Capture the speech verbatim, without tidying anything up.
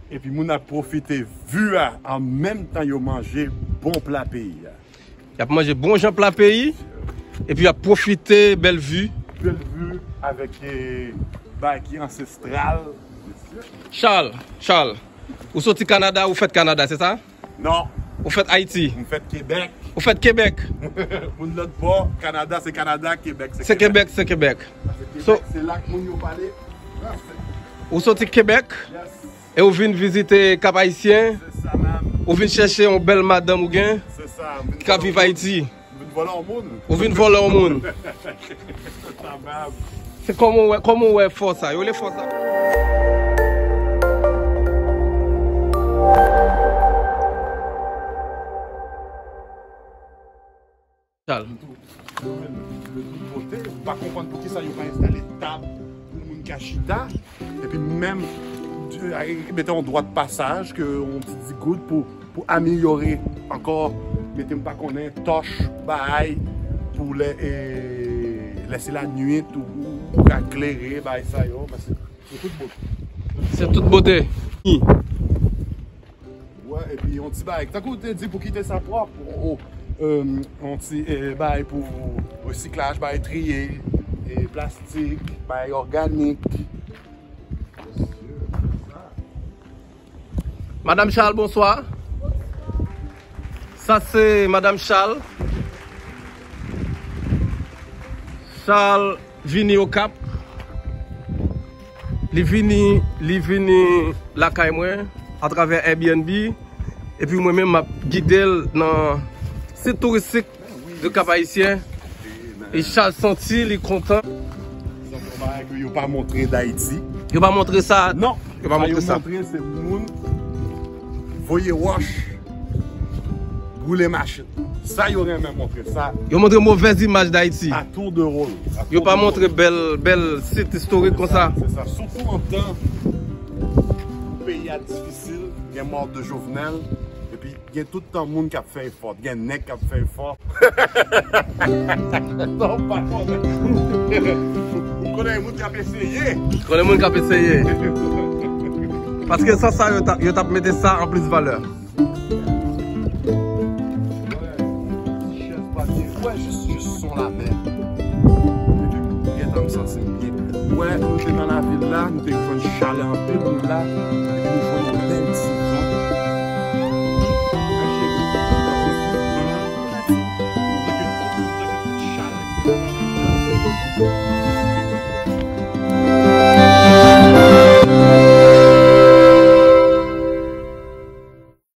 Epi moun ap pwofite vi a an menm tan yo manje bon pla peyi a. Y ap manje bon jan pla peyi, epi y ap pwofite bèl vi. Bèl vi avèk, eh, bagay ki ansestral. Charles, Charles, ou soti Kanada, ou fèt Kanada, se sa? Non. Ou fèt Ayiti? M fèt Kebèk. Ou fèt Kebèk? Moun lòt bò, Kanada se Kanada, Kebèk se Kebèk. Se Kebèk, se Kebèk. Paske Kebèk, se la k moun yo pale fransè. Ou soti Kebèk? Yes. E ou vin vizite Kap Ayisyen? Se sa menm. Ou vin chèche yon bèl madanm ou gen? Se sa, m vin ki ka viv Ayiti? M vin vòlè yon moun. Ou vin vòlè yon moun? Se sa menm. Se kòman w wè, kòman w wè fò sa? Yo rele fò sa. Charles. Yo menm, yo tout bote, m pa konprann poukisa yo pa enstale tab pou moun ka chita, epi menm, mete yon dwa de pasaj ke yon ti digout pou, pou amelyore ankò, mete m pa konnen, tòch, bagay, pou lè, e, lè se lannuit ou, ou ka klere, bagay sa yo, men se, se tout bote. Se tout bote. Wè, epi yon ti bagay. Tankou w te di pou kite sa pwòp, o, o, em, yon ti, e, bagay pou resiklaj, bagay triye, e, plastik, bagay òganik. Madam Charles, bonswa. Sa se Madam Charles. Charles vini Okap. Li vini, li vini lakay mwen atravè Airbnb. Epi mwen menm m ap gide l nan sit touristik de Kap Ayisyen. E Charles santi li kontan. Sa se yon bagay ke yo pa montre Dayiti. Yo pa montre sa? Non. Yo pa montre sa. Sa yo montre se moun voye wòch, boule machin. Sa yo renmen montre sa. Yo montre movèz imaj Dayiti. A tour de rôle. Yo pa montre bèl, bèl sit istorik konsa. Se sa. Sitou an tan pou peyi a difisil, gen mò de Jovenel, epi gen tout tan moun k ap fè efò, gen nèg k ap fè efò. Non, pa konnen. M konnen moun k ap eseye. Konnen moun k ap eseye. Paske san sa, yo t ap, yo t ap mete sa an plis valè. Ti chèz pa byen. Ou wè jis, jis son lamè. Epi m gentan m santi m byen. Ou wè, nou te nan lavil la, nou te jwenn chalè anpil, nou la. Epi